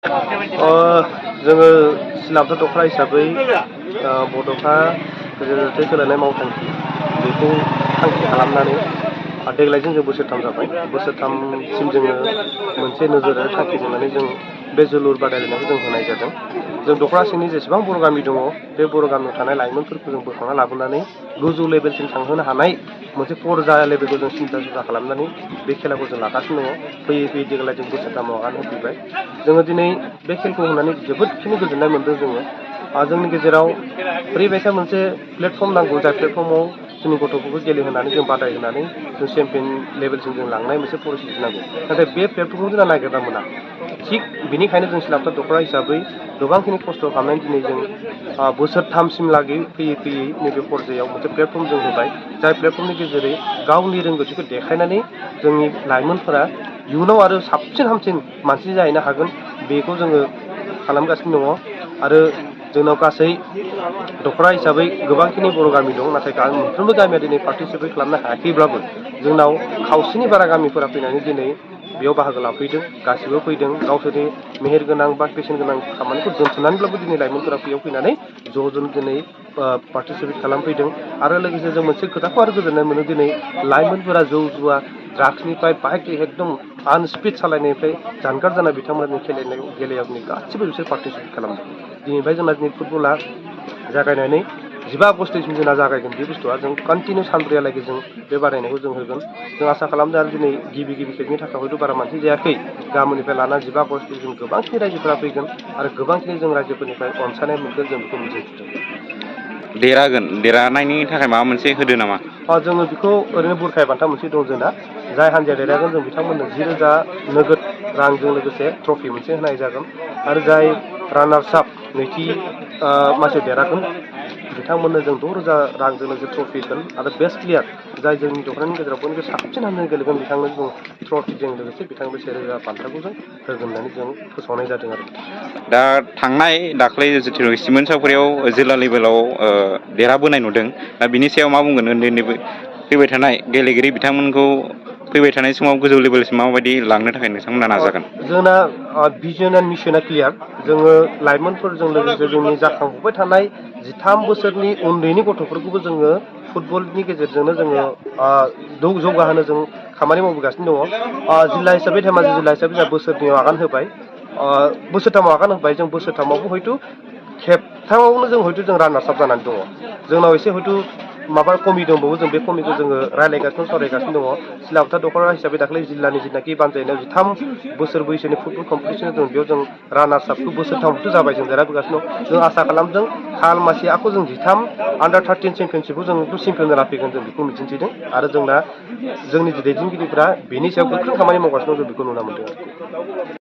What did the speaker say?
जोङो सिलाबथा दख'रा हिसाबै बड'फा गोजोन सोलायनाय मावथांखि बेखौ थांखि खालामनानै देग्लायजों जों बोसोरथाम जाबाय। बोसोरथामसिम जोङो मोनसे नोजोर आरो थांखि लानानै जों बे जोलुर बादायलायनायखौ जों होनाय जादों। जों दख'रा सिंनि जेसेबां बर' गामि दङ बे बर' गामियाव थानाय लाइमोनफोरखौ जों बोखांना लाबोनानै गोजौ लेभेलसिम थांहोनो हानाय मोनसे पर्याय लेभेलखौ जों सिन्था खालामनानै बे खेलाखौ जों लागासिनो दङ। फैयै फैयै देग्लाय जों बोसोरथामाव आगान होफैबाय। जोङो दिनै बे खेलखौ होनानै जोबोदखिनि गोजोननाय मोन्दों जोङो। जोंनि गेजेराव ओरैबायसा मोनसे प्लेटफर्म नांगौ जाय प्लेटफर्माव जोंनि गथ'फोरखौ गेलेहोनानै जों बादायहोनानै जों चेम्पियन लेभेलसिम जों लांनाय मोनसे परिस्थिति नांगौ। नाथाय बे प्लेटफर्मखौ जोंना नागिरना मोना। थिग बेनिखायनो जों सिलाबथा दख'रा हिसाबै गोबांखिनि खस्थ' खालामनानै दिनै जों बोसोरथामसिमलागै फैयै फैयै नैबे पर्यायाव मोनसे प्लेटफर्म जों होबाय। जाय प्लेटफर्मनि गेजेरै गावनि रोंगौथिखौ देखायनानै जोंनि लाइमोनफोरा इयुनाव आरो साबसिन हामसिन मानसि जाहैनो हागोन बेखौ जोङो खालामगासिनो दङ। आरो जोंनाव गासै दख'रा हिसाबै गोबांखिनि बर' गामि दं। नाथाय मोनफ्रोमबो गामिया दिनै पार्टिसिपेट खालामनो हायाखैब्लाबो जोंनाव खावसेनि बारा गामिफोरा फैनानै दिनै बेयाव बाहागो लाफैदों। गासिबो फैदों गावसोरनि मेहेर गोनां बा बेसेन गोनां खामानिखौ दोनथ'नानैब्लाबो दिनै लाइमोनफोरा बेयाव फैनानै ज' दिनै पार्टिसिपेट खालामफैदों। आरो लोगोसे जों मोनसे खोथाखौ आरो गोजोननाय मोनो दिनै लाइमोनफोरा जौ जुवा ड्राग्सनिफ्राय बाइक एकदम आनस्पिड सालायनायनिफ्राय जानगार जानाय बिथांमोननि गेलेनायाव दिनै गासिबो बिसोर पार्टिसिपेट खालामदों। दिनैनिफ्राय जोंना दिनै फुटबला जागायनानै 15 आगस्टसिम जोंना जागायगोन। बे बुस्थुआ जों कन्टिनिउ सानब्रैहालागै जों बे बादायनायखौ जों होगोन। जों आसा खालामदों आरो दिनै गिबि खेबनि थाखाय हयथ' बारा मानसि जायाखै। गाबोननिफ्राय लाना 15 आगस्टसिम गोबांखिनि रायजोफोरा फैगोन आरो गोबांखिनि जों रायजोफोरनिफ्राय अनसायनाय मोनगोन जों बेखौ मिजिंथिदों। देरहानायनि थाखाय माबा मोनसे होदो नामा? जोङो बेखौ ओरैनो बुरखाय बान्था मोनसे दं जोंना। जाय हान्जाया देरहागोन जों बिथांमोननो 10,000 नोगोद रांजों लोगोसे ट्रफि मोनसे होनाय जागोन। आरो जाय रानार्स आप नैथि मासियाव देरहागोन बिथांमोननो जों 6,000 रांजों लोगोसे ट्रफि होगोन। आरो बेस्ट प्लेयार जाय जोंनि दख'रानि गेजेराव बयनिख्रुइ साबसिन हामसिन गेलेगोन बिथांनो जों ट्रफिजों लोगोसे बिथांनो 1,000 बान्थाखौ जों होगोन होननानै जों फोसावनाय जादों आरो। दा दाख्लै सिमोन साफरियाव जिल्ला लेभेलाव देरहाबोनाय नुदों। दा बिनि सायाव मा बुंगोन? उन्दै फैबाय थानाय गेलेगिरि बिथांमोनखौ फैबाय थानाय समाव गोजौ लेभेलसिम माबायदि लांनो थाखाय नोंथांमोना नाजागोन? जोंना भिजन एन्ड मिसना क्लियार। जोङो लाइमोनफोरजों लोगोसे जोंनि जाखांफुबाय थानाय 13 बोसोरनि उन्दैनि गथ'फोरखौबो जोङो फुटबलनि गेजेरजोंनो जोङो जौगाहोनो जों खामानि मावबोगासिनो दङ। जिल्ला हिसाबै धेमाजि जिल्ला हिसाबै जोंहा बोसोरनैयाव आगान होबाय। बोसोरथामाव आगान होबाय। जों बोसोरथामावबो हयथ' खेबथामावनो जों रानार्स आप जानानै दङ। जोंनाव एसे हयथ' माबा कमि दंबावो। जों बे कमिखौ जोङो रायज्लायगासिनो सावरायगासिनो दङ। सिलाबथा दख'रा हिसाबै दाख्लै जिल्लानि जिथुनाखि बानजायनायाव 13 बोसोर बैसोनि फुटबल कम्पिटिसन दं बेयाव जों रानार्स आपखौ बोसोरथामथ' जाबाय जों देरहाबोगासिनो दं। जों आसा खालामदों खालमासि आखौ जों 13 आन्डार 13 चेम्पियनशिपखौ जों चेम्पियन जाना फैगोन जों बेखौ मिजिंथिदों। आरो जोंनि दैदेनगिरिफ्रा बेनि सायाव गोख्रों खामानि मावगासिनो दं। जों बेखौ नुनो मोनदों।